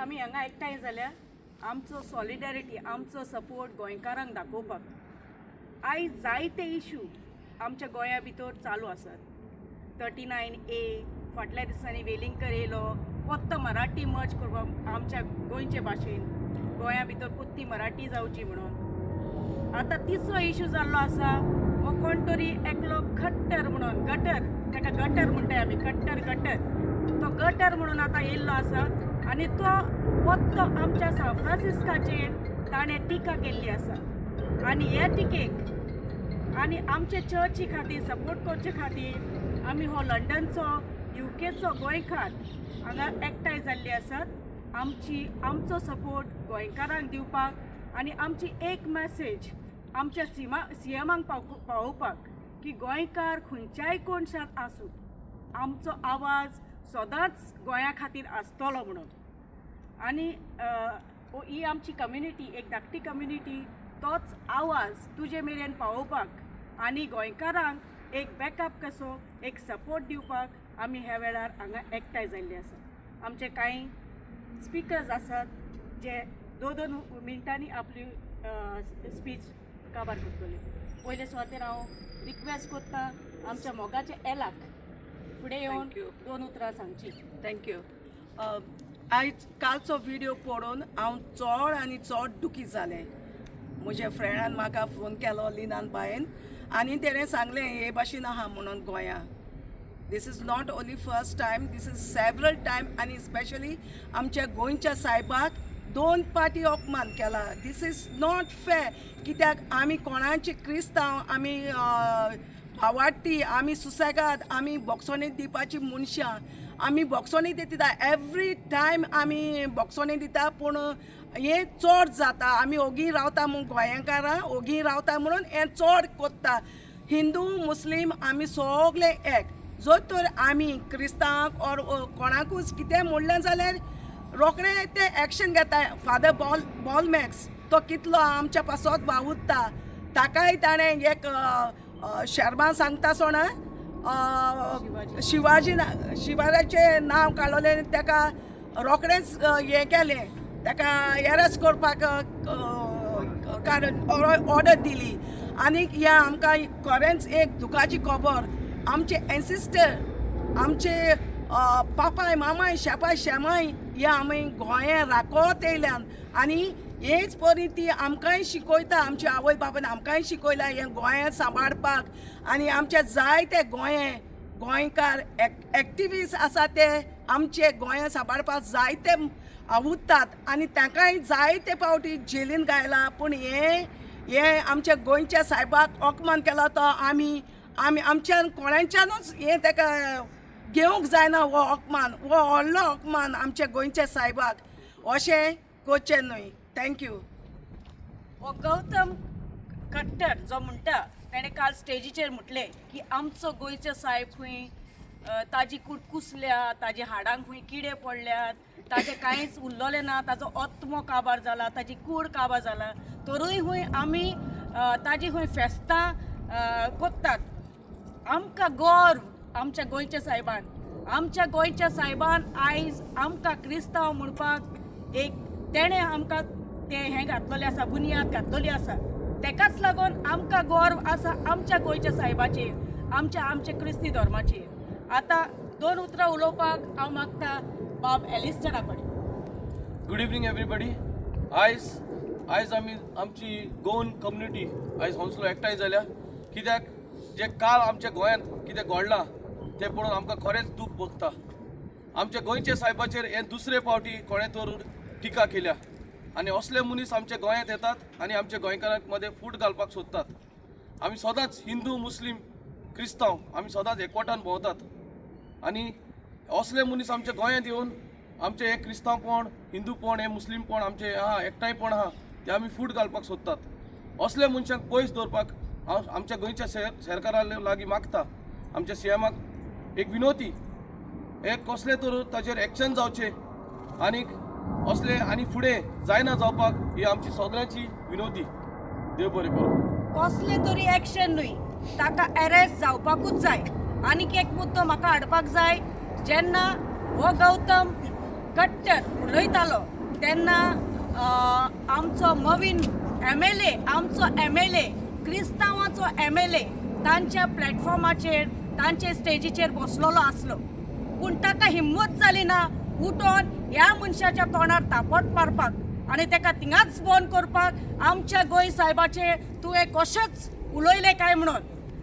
आमी हांगा एकठांय जाल्या आमचो सॉलिडेरिटी, आमचो सपोर्ट गोंयकारांक दाखोवपाक. आयज जायते इशू आमच्या गोंया भितर चालू आसात. 39A, फाटल्या दिसांनी वेलिंगकर येयलो पोत्तो मराठी मर्ज करपाक आमच्या गोंयचे भाशेन, गोंया भितर पोत्ती मराठी जावची म्हणून. आतां तिसरो इशू जाल्लो आसा, हो कोण तरी एकलो खट्टर म्हणून, गटर, ताका गटर म्हणटाय आमी, खट्टर गटर, तो गटर म्हणून आतां येयल्लो आसा आनी तो पोत्तो आमच्या सान फ्रांसिस्काचेर ताणें टिका केल्ली आसा. आनी हे टिकेक आनी आमचे चर्ची खातीर सपोर्ट करचे खातीर आमी हो लंडनचो, युकेचो गोंयकार हांगा एकठांय जाल्ले आसात, आमची आमचो सपोर्ट गोंयकारांक दिवपाक आनी आमची एक मॅसेज आमच्या सीमा सीएमाक पावोवपाक की गोंयकार खंयच्याय कोनशांत आसूं, आमचो आवाज सदांच गोंया खातीर आसतलो म्हणून. आनी ही आमची कम्युनिटी एक धाकटी कम्युनिटी, तोच आवाज तुजे मेरेन पावोवपाक आनी गोंयकारांक एक बॅकअप कसो, एक सपोर्ट दिवपाक आमी ह्या वेळार हांगा एकठांय जाल्ले आसात. आमचे कांय स्पिकर्स आसात जे दोन दोन मिनटांनी आपली स्पीच काबार करतले. पयले सुवातेर हांव रिक्वेस्ट करता आमच्या मोगाचे एलाक फुडें येवन Thank you. दोन उतरां सांगची. Thank you. आयज कालचो व्हिडिओ पळोवन हांव चड आनी चड दुखी जालें. म्हज्या फ्रेंडान म्हाका फोन केलो, लिनान बायन, आनी तेणें सांगलें हे भाशेन आहा म्हणून गोंया. This is not only first time, this is several time. आनी स्पेशली आमच्या गोंयच्या सायबाक दोन पाटी अपमान केला. This is not fair, कित्याक आमी कोणाचे क्रिस्तांव, आमी भावाटी, आमी सुसेगाद, आमी बोगसोणी दिवपाची मनशां. आमी बोगसोणी दिता, एवरी टायम आमी बोगसोणी दिता, पूण हें चड जाता. आमी ओगी रावता म्हूण, गोंयकारां ओगी रावता म्हणून हें चड कोत्ता. हिंदू मुस्लीम आमी सगळे एक. जर तर आमी क्रिस्तांवाक ऑर कोणाकूच कितें म्हणलें जाल्यार रोखडे ते एक्शन घेता. फादर बॉल मॅक्स, तो कितलो आमच्या पासत वावुरता, ताकाय ताणें एक शर्मा सांगता सोणा शिवाजी शिवाराचें नांव काडलें आनी ताका रोखडेंच हें केलें, ताका एरेस्ट करपाक कारण ऑर्डर दिली. आनी ह्या आमकां खरेंच एक दुखाची खबर, आमचे एन्सिस्टर, आमचे पापाय, मामाय, शेपाय, शेमाय हे आमी गोंया राखत येयल्यान आनी हेच परी ती आमकांय शिकयता. आमची आवय बापायन आमकांय शिकयला हें गोंया सांबाळपाक. आनी आमचे जायते गोंयकार एक्टिविस्ट आसा, ते आमचे गोंया सांबाळपाक जायते आवुत्तात आनी तांकांय जायते पावटी जेलीन घायला. पूण हें हें आमच्या गोंयच्या सायबाक अपमान केला, तो आमी आमी आमच्यान कोणाच्यानूच हें ताका घेवंक जायना. हो अपमान, हो व्हडलो अपमान आमच्या गोंयच्या सायबाक, अशें करचें न्हय. Thank you. हो गौतम खट्टर जो म्हणटा, तेणें काल स्टेजीचेर म्हटलें की आमचो गोंयचो सायब खंय ताजी कूड कुसल्या, ताजे हाडांक खंय किडे पडल्यात, ताजें कांयच उरलेलें ना, ताजो आत्मो काबार जाला, ताजी कूड काबार जाला, तरूय खंय आमी ताजी खंय फेस्तां कोत्तात. आमकां गर्व आमच्या गोंयच्या सायबान. आमच्या गोंयच्या सायबान आयज आमकां क्रिस्तांव म्हणपाक एक तेणें आमकां तें हें घातलेलें आसा, बुन्याद घातलेली आसा. तेकाच लागून आमकां गर्व आसा आमच्या गोंयच्या सायबाचेर, आमच्या आमच्या क्रिस्ती धर्माचेर. आतां दोन उतरां उलोवपाक हांव मागता बाब एलिस्टरा कडेन. Good evening, everybody. आयज आमी आमची गोवन कम्युनिटी आयज हांगसलो एकठांय जाल्या, कित्याक जे काल आमच्या गोंयांत कितें घडलां तें पळोवन आमकां खरेंच दूख भोगता. आमच्या गोंयच्या सायबाचेर हे दुसरे फावटी कोणें तर टिका केल्या आनी असले मनीस आमच्या गोंयांत येतात आनी आमच्या गोंयकारांक मदें फूट घालपाक सोदतात. आमी सदांच हिंदू, मुस्लीम, क्रिस्तांव आमी सदांच एकवटान भोंवतात आनी असले मनीस आमच्या गोंयांत येवन आमचे हे क्रिस्तांवपण, हिंदूपण, हे मुस्लीमपण आमचे आहा, एकठांयपण आहा, ते आमी फूट घालपाक सोदतात. असले मनशांक पयस दवरपाक हांव आमच्या गोंयच्या सरकारा लागीं मागता. आमच्या सीएमाक एक विनवती, हे कसले तर ताचेर एक्शन जावचें आनीक असले आनी फुडें जायना जावपाक, ही आमची सगळ्यांची विनवती. देव बरें करूं. कसले तरी एक्शन न्हय, ताका अरेस्ट जावपाकूच जाय. आनीक एक मुद्दो म्हाका हाडपाक जाय. जेन्ना हो गौतम कट्टर उलयतालो तेन्ना आमचो मवीन एमएलए, आमचो एमएलए, क्रिस्तांवाचो एमएलए तांच्या प्लॅटफॉर्माचेर, तांचे स्टेजीचेर बसलेलो आसलो, पूण ताका हिम्मत जाली ना उठोन ह्या मनशाच्या तोंडार थापट मारपाक आनी ताका थिंगाच बंद करपाक, आमच्या गोंय सायबाचे तुवें कशेंच उलयलें काय म्हणून.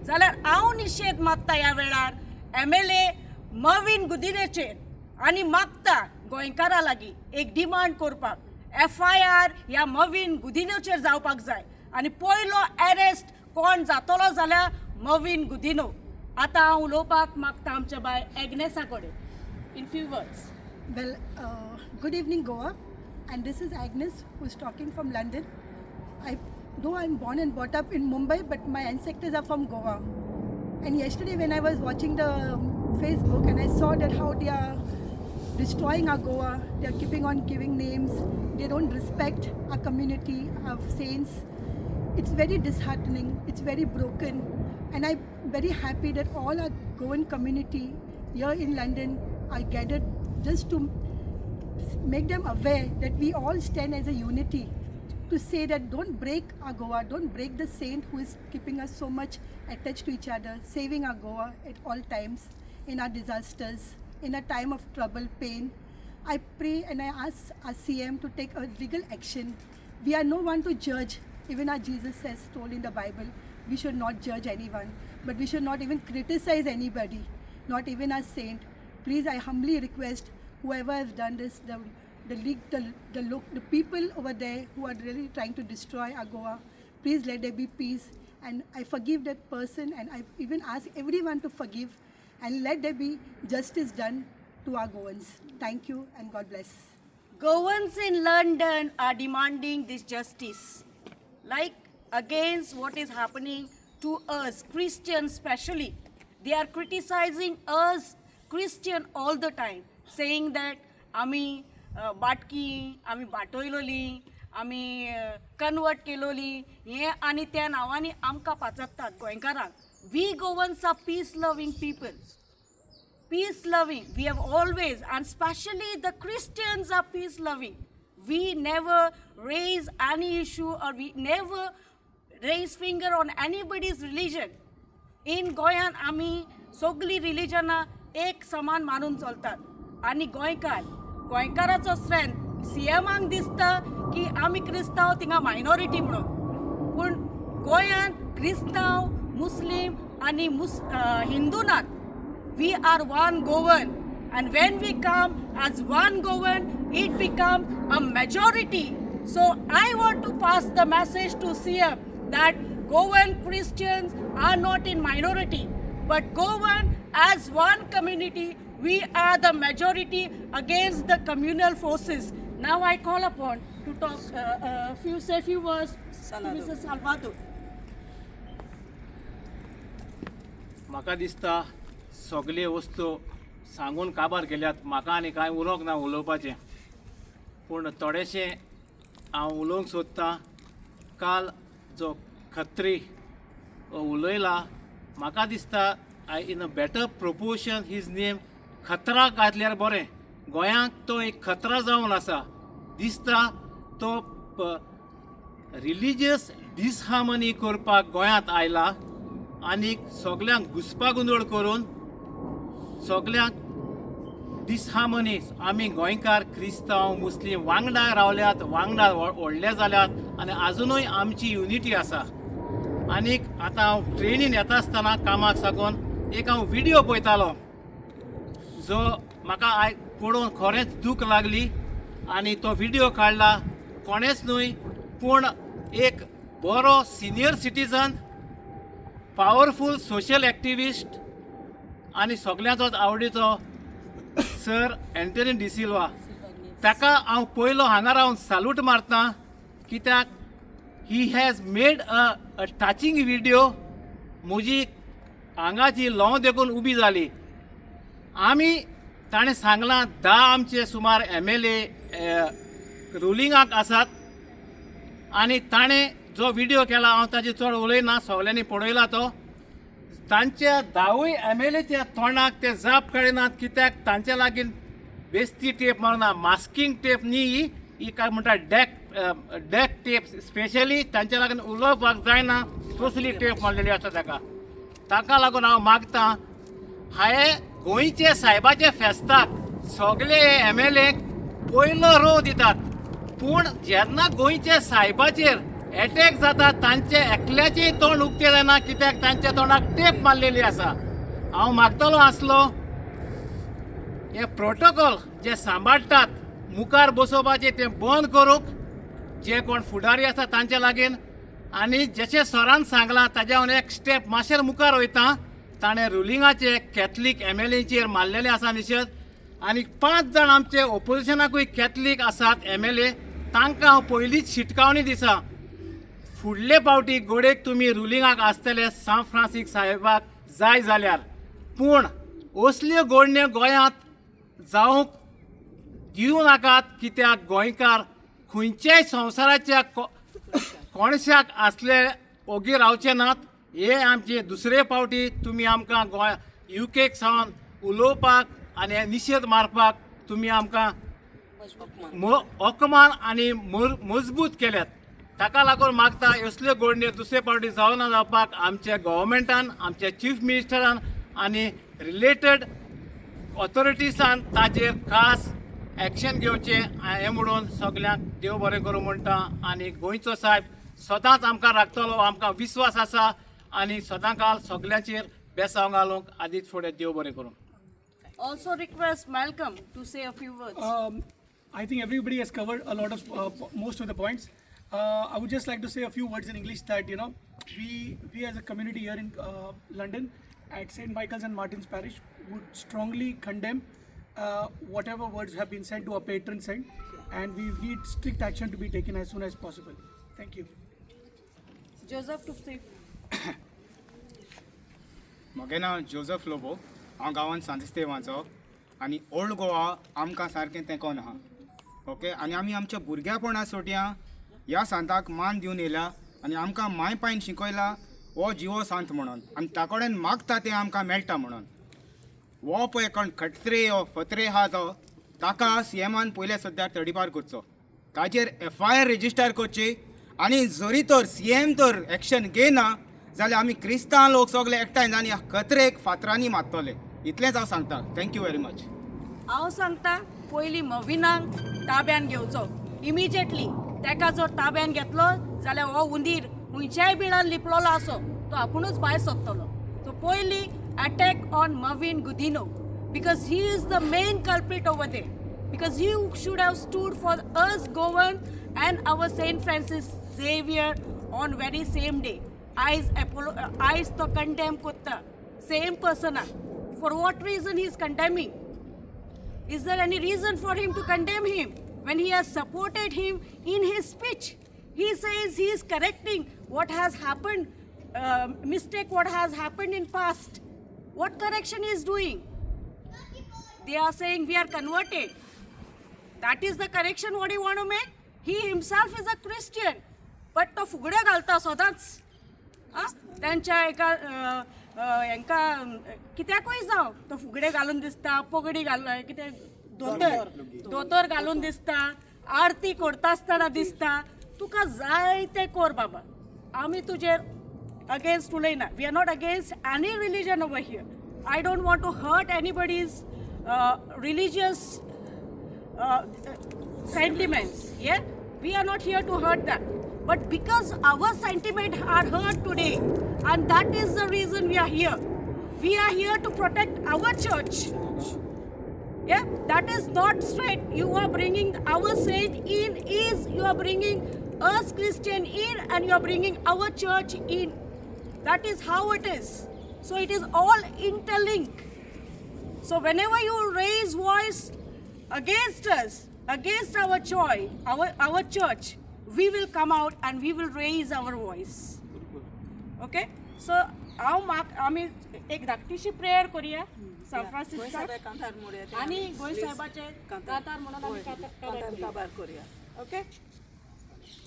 जाल्यार हांव निशेध मागता ह्या वेळार एमएलए मवीन गुदिन्होचेर आनी मागता गोंयकारां लागीं एक डिमांड करपाक, एफआयआर ह्या मवीन गुदिन्होचेर जावपाक जाय आनी पयलो एरेस्ट कोण जातलो जाल्यार मवीन गुदिन्हो. आतां हांव उलोवपाक मागता आमच्या बाय एग्नेसा कडेन in few words. Well, good evening, Goa. And this is Agnes who's talking from London. Though I'm born and brought up in Mumbai, but my ancestors are from Goa. And yesterday, when I was watching the Facebook, and I saw that how they are destroying our Goa, they are keeping on giving names, they don't respect our community, our saints. It's very disheartening, it's very broken. And I'm very happy that all our Goan community here in London are gathered just to make them aware that we all stand as a unity to say that don't break our Goa, don't break the saint who is keeping us so much attached to each other, saving our Goa at all times, in our disasters, in a time of trouble, pain. I pray and I ask our CM to take a legal action. We are no one to judge. Even our Jesus says, told in the Bible, we should not judge anyone, but we should not even criticize anybody, not even our saint. Please, I humbly request whoever has done this, the league, the people over there who are really trying to destroy our Goa, please let there be peace. And I forgive that person, and I even ask everyone to forgive, and let there be justice done to our Goans. Thank you, and God bless. Goans in London are demanding this justice, like against what is happening to us, Christians especially. They are criticizing us, Christian, all the time, saying that आमी बाटकी, आमी बाटयलोली, आमी convert केलोली, हें आनी त्या नांवांनी आमकां पाचारतात गोंयकारांक. We Goans are peace loving people, peace loving. We have always, and especially the Christians are peace loving. We never raise any issue or we never raise finger on anybody's religion. In गोंयान आमी सगळीं रिलिजनां एक समान मानून चलतात आनी गोंयकार, गोंयकाराचो strength सीएमाक दिसता की आमी क्रिस्तांव थिंगा मायनॉरिटी म्हणून, पूण गोंयांत क्रिस्तांव, मुस्लीम आनी मुस हिंदू नात. We are one Goan, and when we come as one Goan, it becomes a majority. So I want to pass the message to CM that Goan Christians are not in minority, but Goan as one community, we are the majority against the communal forces. Now I call upon to talk few say few words to Salvador. Mr. Salvador. म्हाका दिसता सगळे वस्तू सांगून काबार केल्यात. म्हाका आनी कांय उलोवंक ना उलोवपाचें, पूण थोडेशें हांव उलोवंक सोदतां. काल जो खत्री उलयला, म्हाका दिसता I in a better proportion his name खतरा घातल्यार बरें. गोंयांक तो एक खतरा जावन आसा दिसता. तो रिलिजियस डिसहार्मनी करपाक गोंयांत आयला आनी सगल्यांक घुस्पागोंदळ करून सगल्यांक डिसहार्मनी. आमी गोंयकार क्रिस्तांव मुस्लीम वांगडा रावल्यात, वांगडा व्हडले जाल्यात आनी आजुनूय आमची युनिटी आसा. आनीक आतां हांव ट्रेनीन येता आसतना कामाक साकून एक हांव विडियो पळयतालो, जो म्हाका आयक पळोवन खरेंच दूख लागली. आनी तो विडियो काडला कोणेच न्हय, पूण एक बरो senior citizen, powerful social activist आनी सगल्यांचोच आवडीचो सर एंटनी डिसिल्वा. ताका हांव पयलो हांगा रावन सालूट मारता, कित्याक he has made a touching video. म्हजी आंगाची ल्हंव देखून उबी जाली. आमी ताणें सांगलां, 10 आमचे सुमार एमएलए रुलिंगाक आसात. आनी ताणें जो विडियो केला, हांव ताजेर चड उलयना, सगल्यांनी पळयला तो. तांच्या 10वूय एमएलएच्या तोंडाक ते जाप काडिनात, कित्याक तांचे लागीं बेस्ती टेप मारना, मास्किंग टेप न्ही ही. ही काय म्हणटा डेक डेक टेप स्पेशली तांच्या लागून उलोवपाक जायना तसली टेप मारलेली आसा ताका. ताका लागून हांव मागता हांवें गोंयचे सायबाचे फेस्ताक सगळे एम एल एक पयलो रोव दितात, पूण जेन्ना गोंयचे सायबाचेर एटॅक जाता तांचे एकल्याचेय तोंड उक्तें जायना, कित्याक तांच्या तोंडाक टेप मारलेली आसा. हांव मागतलो आसलो हे प्रोटोकॉल जे सांबाळटात मुखार बसोवपाचें तें बंद करूंक जे कोण फुडारी आसा तांचे लागीं, आनी जशें सरान सांगलां ताज्या हांव एक स्टेप मातशें मुखार वयता. ताणें रुलिंगाचे कॅथलीक एम एल एचेर मारलेले आसा निशेध, आनी पांच जाण आमचे ओपोजिशनाकूय कॅथलीक आसात एम एल ए, तांकां हांव पयलींच शिटकावणी दिसा, फुडले फावटी गोडेक तुमी रुलिंगाक आसतले सांत फ्रांसीक साहेबाक जाय जाल्यार, पूण असल्यो गोडण्यो गोंयांत जावंक दिवं नाकात, कित्याक गोंयकार खंयच्याय संवसाराच्या कोणशाक आसले ओगी रावचे नात. हे आमचे दुसरे फावटी तुमी आमकां गोंय युकेक सावन उलोवपाक आनी निशेध मारपाक तुमी आमकां अपमान आनी मजबूत केल्यात. ताका लागून मागता असल्यो गोडण्यो दुसरे फावटी जावना जावपाक आमच्या गव्हर्मेंटान, आमच्या चीफ मिनिस्टरान आनी रिलेटेड ऑथॉरिटीसान ताजेर खास एक्शन घेवचें हें म्हणून सगल्यांक देव बरें करूं म्हणटा. आनी गोंयचो सायब सदांच आमकां राखतलो, आमकां विस्वास आसा, आनी सदां काल सगल्यांचेर बेसांव घालूंक आदींच फुडें देव बरें करूं. Also request Malcolm to say a few words. I think everybody has covered a lot of most of the points. I would just like to say a few words in English that we as a community here in London at St. Michael's and Martin's Parish would strongly condemn whatever words have been sent to our patron saint, and we need strict action to be taken as soon as possible. Thank you. Joseph to say. म्हगें नांव Joseph Lobo, हांव गांवांत सांतिस्तेवाचो आनी old Goa आमकां सारकें तेंकोन आहा. Okay, आनी आमी आमच्या भुरग्यापणा सोटयां ह्या सांताक मान दिवन येयल्या आनी आमकां माय पायन शिकयला हो जिवो सांत म्हणून, आनी ताकोडेन मागता तें आमकां मेळटा म्हणून. हो पळय कोण खटत्रे हो फत्रे आहा तो, ताका सी एमान पयले सद्याक तडीपार करचो, ताजेर एफ I R register करची, आनी जरी तर सी एम तर एक्शन घेयना जाल्यार आमी क्रिस्तांव लोक सगळे एकठांय जावन ह्या कत्रेक फातरांनी मारतले. इतलेंच हांव सांगता. Thank you very much. हांव सांगता पयलीं मविनाक ताब्यान घेवचो इमिजिएटली. ताका जर ताब्यान घेतलो जाल्यार हो उंदीर खंयच्याय बिळान लिपलोलो आसो तो आपुणूच भायर सोदतलो. सो पयलीं attack on Mauvin Godinho because he is the main culprit over there, because he should have stood for us Goan and our Saint Francis Xavier on very same day. आयज एपोलो आयज तो condemn कोत्ता same पर्सनाक. For what reason he is condemning? Is there any reason for him to condemn him when he has supported him in his speech? He says he is correcting what has happened, mistake what has happened in past. What correction he is doing? They are saying we are converted. That is the correction what he want to make? He himself is a Christian. But तो फुगड्यो घालता सदांच. आं, तेंच्या एका हेंकां कित्याकूय जावं तो फुगडे घालून दिसता, पगडी घाल कितें धोतर धोतर घालून दिसता, आरती करता आसतना दिसता. तुका जाय तें कर बाबा, आमी तुजेर अगेन्स्ट उलयना. We are not against any religion over here. I don't want to hurt anybody's religious sentiments. Yeah, we are not here to hurt that. But because our sentiment are hurt today, and that is the reason we are here. We are here to protect our church. Yeah, that is not straight. You are bringing our saint in, is you are bringing us Christian in, and you are bringing our church in. That is how it is. So it is all interlinked. So whenever you raise voice against us, against our joy, our church, we will come out and we will raise our voice. Okay? So हांव म्हाक आमी एक धाकटीशी prayer करुया सान फ्रांसिस्काक आनी गोंय साहेबाचे कांतार म्हणून आमी कांतार करुया. ओके.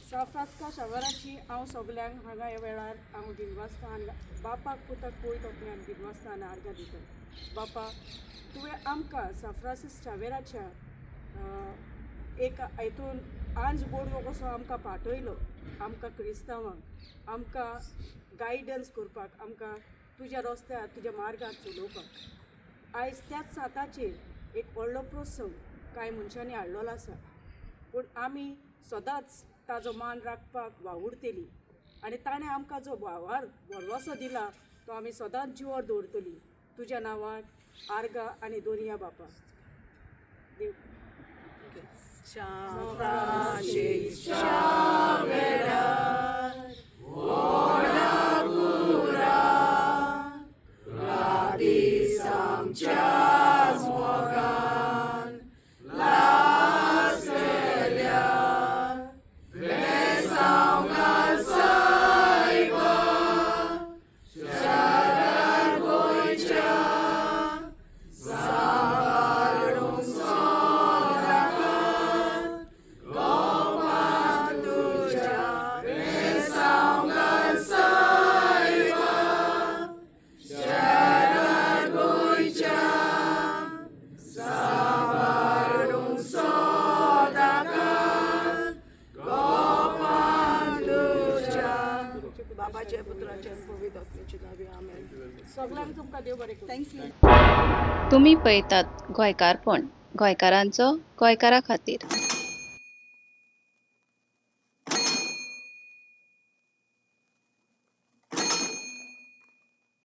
सान फ्रांसिस्का शावराची हांव सगल्यांक हांगा ह्या वेळार हांव दिनवासता आनी बापाक पुताक पवित्र आत्म्याक दिनवासता आनी आर्गां दिता. बापा, तुवें आमकां सान फ्रांसीस शावेराच्या एक हितून आंज बोडवो कसो आमकां पाठयलो आमकां क्रिस्तांवांक, आमकां गायडन्स करपाक, आमकां तुज्या रस्त्यार तुज्या मार्गार चलोवपाक. आयज त्याच सांताचेर एक व्हडलो प्रसंग कांय मनशांनी हाडलेलो आसा, पूण आमी सदांच ताजो मान राखपाक वावुरतली आनी ताणें आमकां जो भावार भरवंसो दिला तो आमी सदांच जिवार दवरतली. तुज्या नांवान आर्गां आनी दोनया बापा. देव. बाबाच्या पुत्राच्या पवित्र आत्म्याच्या नावे आमेन. सगळ्यांक तुमकां देव बरें करूं. Thanks, Lynn. तुमी पळयतात गोंयकारपण, गोंयकारांचो गोंयकारा खातीर.